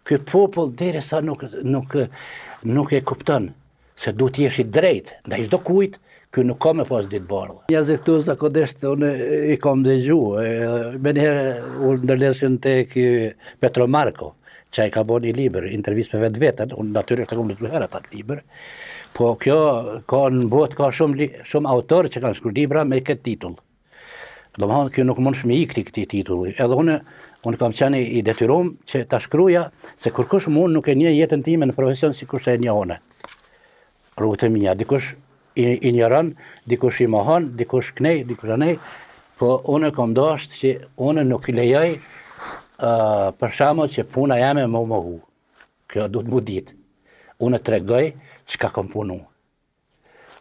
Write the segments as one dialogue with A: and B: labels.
A: Ky popull derisa nuk nuk nuk e kupton se duhet të jesh i drejtë ndaj çdo kujt, ky nuk ka me pas ditë bardha. Njerëzit këtu zakonisht unë i kam dëgju, menjëherë u ndërleshin te ky Petro Marko, që ai ka bo një libër, intervistë me vetveten, unë natyrisht e kam lexu herët atë libër, po kjo ka në botë ka shumë shumë autorë që kanë shkruar libra me këtë titull. Domethonë, kjo nuk mund me i ik këtij titulli. Edhe unë, unë kam qenë i detyrum që ta shkruja se kurkush mu nuk e njeh jetën time në profesion sikurse e njoh unë. Rrugët e mia, dikush i injoron, dikush i mohon, dikush knej, dikush anej, po unë kam dasht që unë nuk lejoj uh, për shembull që puna jeme me u mohu. Kjo duhet mu ditë. Unë tregoj çka kam punu.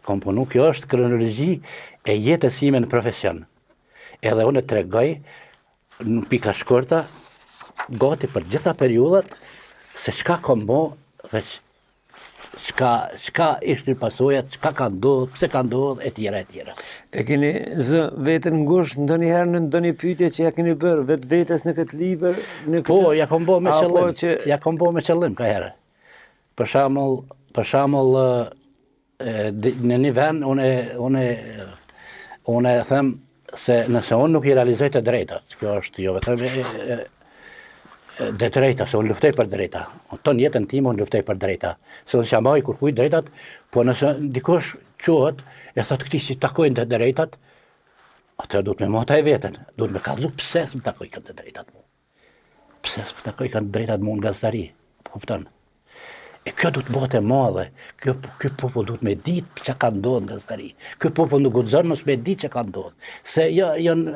A: Kom punu, kjo është kronologji e jetës sime në profesion. Edhe unë tregoj në pika shkurta, gati për gjitha periudhat, se çka kom bo dhe çka, çka ishte pasojat, çka ka ndodhë, pse ka ndodhë, e tjera, e tjera.
B: E keni zë veten ngusht ndonjëherë në ndonjë pyetje që ja keni bërë vetvetes në këtë libër? Në
A: këtë... Po, ja kom bo me qëllim, që... ja kom bo me qëllim ka herë. Për shembull, për shembull në një vend unë unë unë e them se nëse unë nuk i realizoj të drejtat, kjo është jo vetëm e, e, e drejta, se unë luftoj për drejta. Unë tonë jetën time unë luftoj për drejta. Se unë s'ja mbaj kurkujt drejtat, po nëse dikush çohet e thotë këtij s'i takojnë të drejtat, atëherë duhet me mat ai veten, duhet me kallzu pse s'më takojnë të drejtat mu. Pse s'më takojkan të drejtat mu në gazetari, po kupton? E kjo duhet të bëhet e madhe, kjo, ky popull duhet me ditë çka ka ndodhur në gazetari. Ky popull nuk guxon mos me ditë çka ka ndodhur. Se jo, janë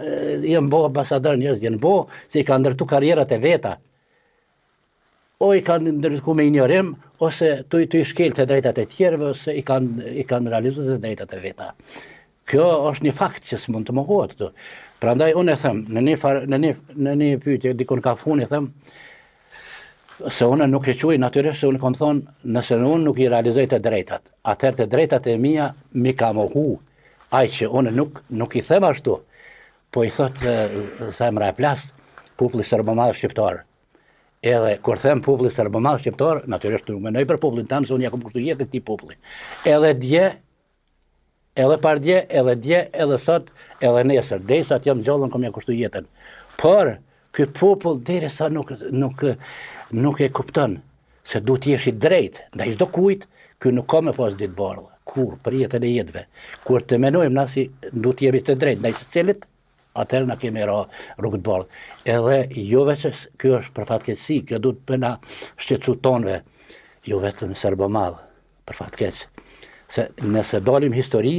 A: janë bo ambasador njerëz, janë bo se i kanë ndërtu karrierat e veta. O i kanë ndërtu me injorim, ose tu, tu i shkel të drejtat e tjerëve, ose i kanë, i kanë realizu të drejtat e veta. Kjo është një fakt që s'mund të mohohet këtu. Prandaj unë e them në një far, në një në një pyetje dikun ka funi them se unë nuk e quaj natyrisht se unë kam thonë nëse unë nuk i realizoj të drejtat, atëherë të drejtat e mia m'i ka mohu ai që unë nuk nuk i them ashtu, po i thot zemra e plas populli serbomadh shqiptar. Edhe kur them populli serbomadh shqiptar, natyrisht nuk mendoj për popullin tem se unë ja kam kushtu jetën këtij populli. Edhe dje Edhe pardje, edhe dje, edhe sot, edhe nesër, derisa të jam gjallë unë kam ja kushtu jetën. Por ky popull derisa nuk nuk nuk e kupton se duhet të jesh i drejtë ndaj çdo kujt, ky nuk ka me pas ditë bardha, kurrë për jetën e jetëve. Kur të menojmë na si duhet të jemi të drejtë ndaj secilit, atëherë na kemi ra rrugë të bardhë. Edhe jo veç kjo është për fatkeqësi, kjo duhet me na shqetësu tonëve, jo vetëm serbomadh, për fat keq. Se nëse dalim histori,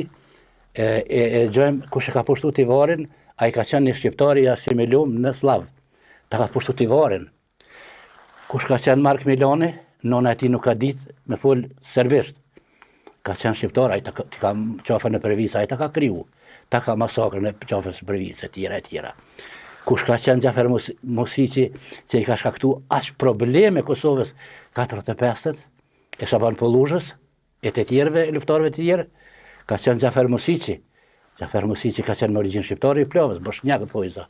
A: e, e, e gjojmë kush e ka pushtu Tivarin, ai ka qenë një shqiptar i asimilum në sllav. Ta ka pushtu Tivarin. Kush ka qenë Mark Milani, nona e tij nuk ka ditë me fol serbisht. Ka qenë shqiptar, ai ta ka, ka qafën e Previcës, ai ta ka kriju. Ta ka masakrën e qafës së Previcës, e tjera, e tjera. Kush ka qenë Xhafer Musiqi, që i ka shkaktu aq probleme Kosovës 45-ët, e Shaban Polluzhës, e të tjerëve, luftëtarëve të tjerë, ka qenë Xhafer Musiqi. Xhafer Musiqi ka qenë me origjinë shqiptare i Plavës, boshnjak thojza.